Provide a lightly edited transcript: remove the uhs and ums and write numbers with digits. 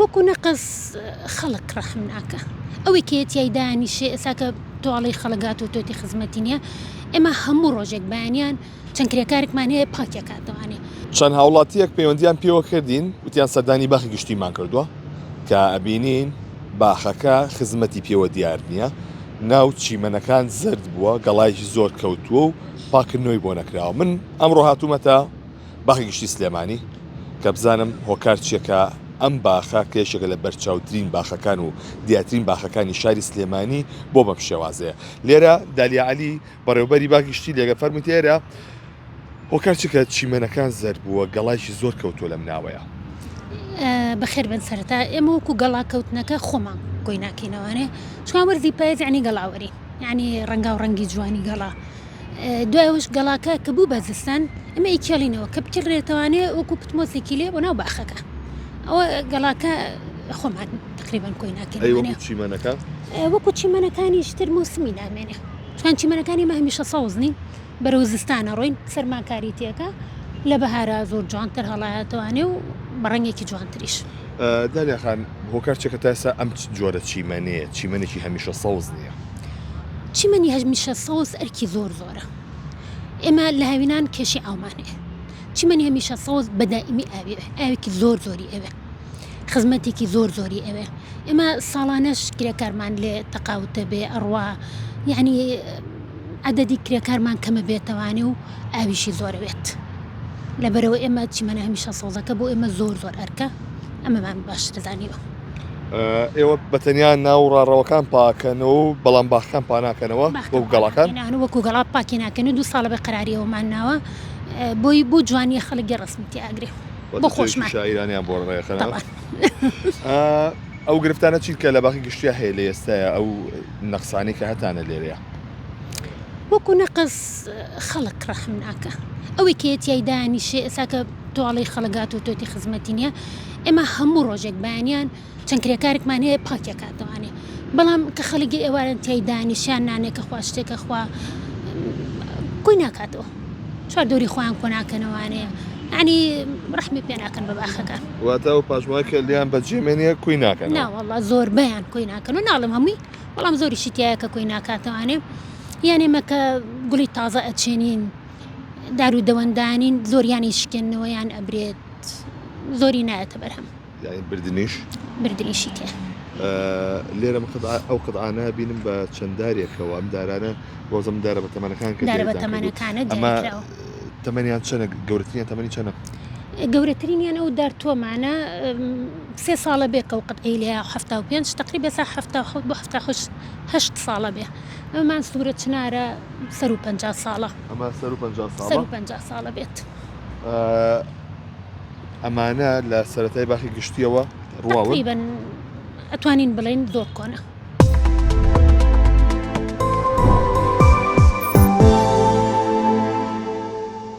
وەکو نەقس خەڵک ڕەحم ناکا ئەوەی کە تیای دانیشێ ئێستا کە تۆڵەی خەڵک هاتووە تۆتی خزمەتی نییە ئێمە هەموو ڕۆژێک بەیانیان چەند کرێکارێکمان هەیە پاکی ئەکاتەوانێ. چەند هاوڵاتییەک پەیوەندییان پێوە کردین وتیان سەردانی باخی گشتیمان کردووە کە ئەبینین باخەکە خزمەتی پێوە دیار نییە ناو چیمەنەکان زەرد بووە گەڵایەکی زۆر کەوتووە و پاکردنەوەی بۆ نەکراوە من ئەمڕۆ هاتوومەتە باخی گشتی سلێمانی کە بزانم هۆکار چیە کە ئەم باخە کە یەکێکە لە بەرچاوترین باخەکان و دیارترین باخەکانی شاری سلێمانی بۆ بەم شێوازەیە لێرە دالیا عەلی بەڕێوبەری باخی گشتی لێگە فەرمووی ئێرە هۆکار چیە کە چیمەنەکان زەرد بووە گەڵایکی زۆر کەوتووە لەم ناوەیە. بەخێر بن سەرەتا ئێمە وەکو گەڵا کەوتنەکە خۆمان کۆی ناکەینەوانێ چونکە وەرزی پایز یعنی گەڵاوەری یعنی ڕەنگاو ڕەنگی جوانی گەڵا دوای ئەوەش گەڵاکە کە بوو بە زستان ئەمە ئیکێڵینەوە کە بکێڵرێتەوانێ وەکو پتمۆسێکی لێ بۆ ناو باخەکە ئەوە گەڵاکە خۆمان تقریبان کۆی ناکەین ئەی وەکو چیمەنەکە وەکو چیمەنەکانیش تر مۆسمی نامێنێ چونکە چیمەنەکانی مە هەمیشە سەوز نین بەرەو زستانە ڕۆین سەرما کاری تێکە لە بەهارا زۆر جوانتر هەڵایەتەوانێ و بە ڕەنگێکی جوانتریش. دالیا خان هۆکار چیە کە تا ئێستا ئەم جۆرە چیمەنەیە چیمەنێکی هەمیشە سەوز نییە؟ چیمەنی هەمیشە سەوز ئەرکی زۆر زۆرە ئێمە لە هاوینان کێشی ئاومان هەیە چیمەنی هەمیشە سەوز بە دائیمی ئاوی ئەوێ ئاوێکی زۆر زۆری ئەوێ خزمەتێکی زۆر زۆری ئەوێ ئێمە ساڵانەش کرێکارمان لێ تەقاوتە بێ ئەڕوا یعنی عەدەدی کرێکارمان کەمە بێتەوانێ و ئاویشی زۆرە بێت لەبەرەوە ئێمە چیمەنە هەمیشە سەوزەکە بۆ ئێمە زۆر زۆر ئەرکە ئەمەمان باشتر زانیوە. ئێوە بە تەنیا ناو ڕاڕەوەکان پاکەنەوە و بەڵام باخەکان پاناکەنەوە وەکو گەڵاکان؟ وەکو گەڵا پاکی ناکەن و دوو ساڵە بە قەراری ئەومان ناوە بۆی بۆ جوانیە خەڵک گێ ڕەسمی تێ ئەگرێ بۆ خۆشمان شاعیرانیان بۆ ڕێخەنەوە ئەو گرفتانە چین کە لە باخی گشتیا هەیە لە ئێستایا ئەو نەقسانەی کە هەتانە لێرەیە؟ وەکو نەقس خەڵک ڕەحم ناکا ئەوەی کە تیای دانیشێ ئێستا کە تۆڵەی خەڵک هاتووە تۆتی خزمەتی نییە ئێمە هەموو ڕۆژێک بەیانیان چەند کرێکارێکمان هەیە پاکی ئەکاتەوانێ بەڵام کە خەڵکی ئێواران تیای دانیشیان نانێکە خوا شتێکە خوا کۆی ناکاتەوە چوار دەوری خۆیان کۆ ناکەنەوانێ یعنی ڕەحمی پێ ناکەن بە باخەکان. واتە ئەو پاشماوەی کە لێیان بەجێ مێنێ کۆی ناکەنەوە؟ نا وەڵا زۆربەیان کۆی ناکەن و ناڵێم هەمووی بەڵام زۆریشی تیایە کە کۆی ناکاتەوانێ یان ئێمە کە گوڵی تازە ئەچێنین دار و دەوەندانین زۆریانی شکێنەوە یان ئەبرێت زۆری نایەتە بەرهەم. یانی بردنیش؟ بردنیشی تیا. لێرە من قطعە ئەو قطعانە بینم بە چەند دارێکەوە ئەم دارانە وەزم دارە بە تەمەنەکان کە دارە بە تەمەنەکانە ئەمە تەمەنیان چەنە گەورەترینیان تەمەنی چەنە؟ گەورەترینیان ئەو دار تۆمانە سێ ساڵە بێ کە و قطعی لێ 75 تقریبا سا 77 بۆ 78 ساڵە بێ ئەمان سوورە چنارە سەر و 50 ساڵە ئەمە سەر و 50 ساڵە سەر و 50 ساڵە بێت. ئەمانە لە سەرەتای باخی گشتیەوە ڕواون؟ تەقریبەن ئەتوانین بڵێین زۆر کۆنە.